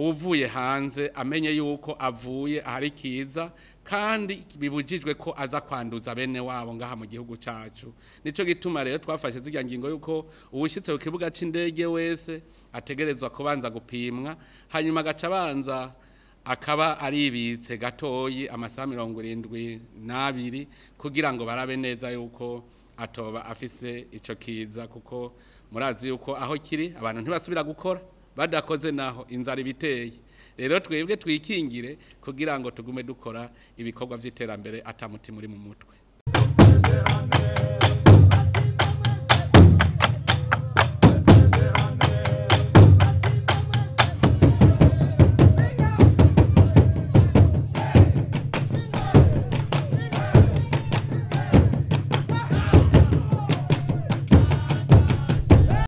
Uwuvuye hanze amenye yuko avuye ahari kiza, kandi bibujijwe ko aza kwanduza bene wabo ngaha mu gihugu cacu. Nico gituma rero twafashe zirya ngingo yuko uwushitse ku kibuga c'indege wese ategerezwa kubanza gupimwa, hanyuma agaca abanza akaba aribitse gatoyi amasaha 72 kugira ngo barabe neza yuko atoba afise ico kiza, kuko murazi yuko aho kiri abantu ntibasubira gukora, badakoze naho inzara ibiteye. Rero twebwe twikingire kugira ngo tugume dukora ibikorwa vy'iterambere ata mutima uri mu mutwe.